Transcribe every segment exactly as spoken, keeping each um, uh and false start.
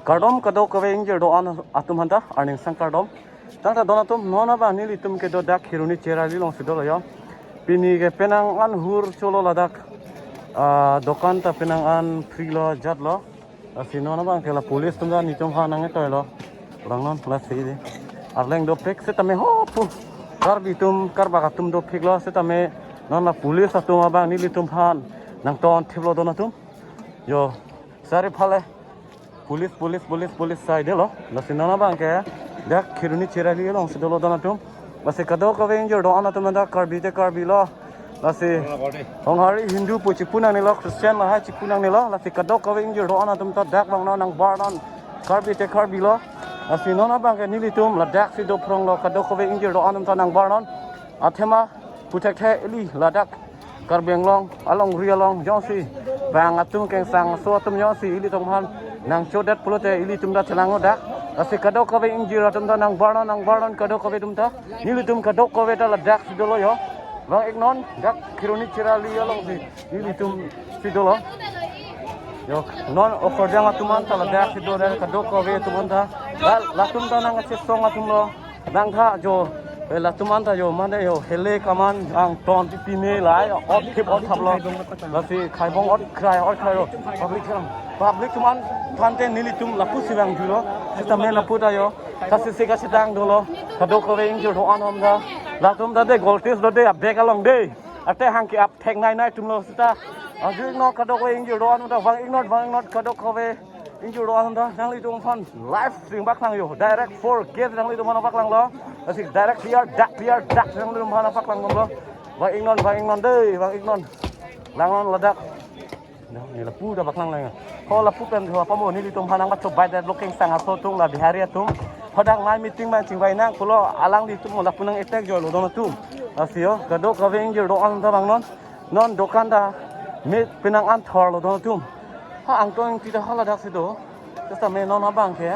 Kardom kadokave ingjir do-an atum aphanta, arni sang kardom. Tangte don atum, non abang nelitum kedo dak Kheroni Cherali alongsi dolo yo. Pini ke penang an hur cholo ladak, ah, dokan ta penang an free lo jat lo. Lasi non abang ke la police atum ta nelitum aphan nangketoi lo. Rang non lasi di. Arleng dopik setame ho pu. Karbi atum, Karbak atum dopik lo setame non la police atum abang nelitum aphan nangton thip lo don atum. Yo, sari phale. Police, police, police, police sai dolo. Lasi non abang ke dak Kheroni Cherali alongsi dolo don atum. Lasi kadokave ingjir do-an atum dak Karbi te Karbi lo. Lasi Honghari Hindu pu chipu nangne lo, Christian lahai chipu nangne lo. Lasi kadokave ingjir do-an atum ta dak vangnon, nangbar non, Karbi te Karbi lo. Lasi non abang ke nelitum ladaksi do phrong lo, kadokave ingjir do-an atum ta nangbar non. Athema puthekthe ili ladak Karbi Anglong alongri along jongsi bang atum, kengsang aso atum jongsi ilitum aphan nangchodet pulote ilitum ta chelang lo dak. Lasi kadokave ingjir atum ta nangbar non, nangbar non kadokave atum ta. Nelitum kadokave ta ladaksi dolo yo. Vang-iknon dak Kheroni Cherali alongsi nelitum si dolo. Yo, non okorjang atum anta ladaksi do, dak kadokave atum anta. La, latum ta nangkachesong atum lo. Nangtha jo, eh, latum anta jo, mane jo, hele kaman angton pipi me lahai, ot thip ot thap lo. Lasi khaibong ot khrai, ot khrai lo. Public atum, public atum aphante nelitum lapusi vangjulo. Setame lapu ta jo. Kasi si kachedang dolo. Kadokave ingjir do-an atum ta. Latum ta de goltis lo de, abag along de. Atehang ke apthek nai nai atum lo seta. Arju-iknon kadokave ingjir do-an atum ta, vang-iknon, vang-iknon kadokave ingjir do-an atum ta. Nanglitum aphan live stream paklang yo. Direct four K nanglitum aphan paklang lo. Lasi direct clear, dak clear, dak nanglitum aphan paklang lo. Vang-iknon, vang-iknon de, vang-iknon. Langnon ladak. Neli lapu ta paklang lang. Ho lapu pen ho apa mo, nelitum aphan nangpachobai det lo, kengsang aso atum, la Bihari atum. Hadak mai meeting mai chingvai nang pulo, alanglitum lapu nang-attack jo lo don atum. Lasi yo, kadokave ingjir do-an ta vangnon. Non dokan ta me penang an thor lo don atum. Ha Angtong Ingti ta haladaksi do. Setame non abang ke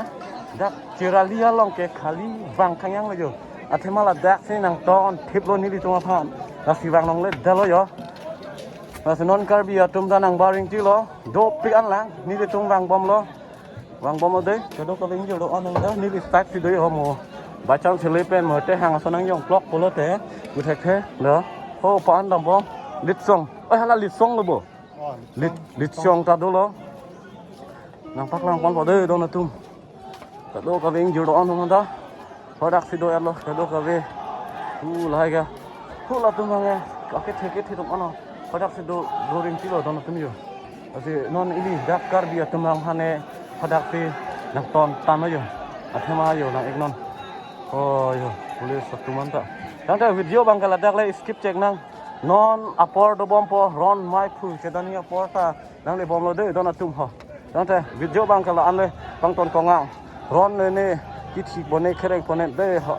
dak Cherali along ke khali vang khangjang lo jo. Athema ladaksi nangton thip lo nelitum aphan. Lasi vang longle detlo yo. Lasi non Karbi atum ta nangbar ringti lo. Dopik an lang nelitum vangbom lo. Vangbom lo de. Kadokave ingjir do-an atum ta, neli side si do yo mo. By chance le pen mo atehang aso nangjong klok pulote. Puthekthe lo. Ho pa-an dambom. Litsong. Oi, hala Litsong lo bo. Lit, Litsong ta dolo. Nangpaklang ponpo de don atum. Kadokave ingjir do-an atum ta. Hadaksi do-et lo, kadokave. Hu lahai ga. Hu latum hange. Akethe kethe atum ano. Hadaksi do, do ringti lo don atum yo. Lasi non ili dak Karbi atum aphan ne hadaksi nangton tame yo. Athema yo nang-iknon. Oh yo, police atum anta. Tangte video abang ke ladak le skip chek nang. Non apor dobompo, ron mai phu kedani apor ta nanglebom lo de don atum ho. Tangte video abang ke la-an le pangton kongang. Ron le ne kithi pone kereng pone de ho.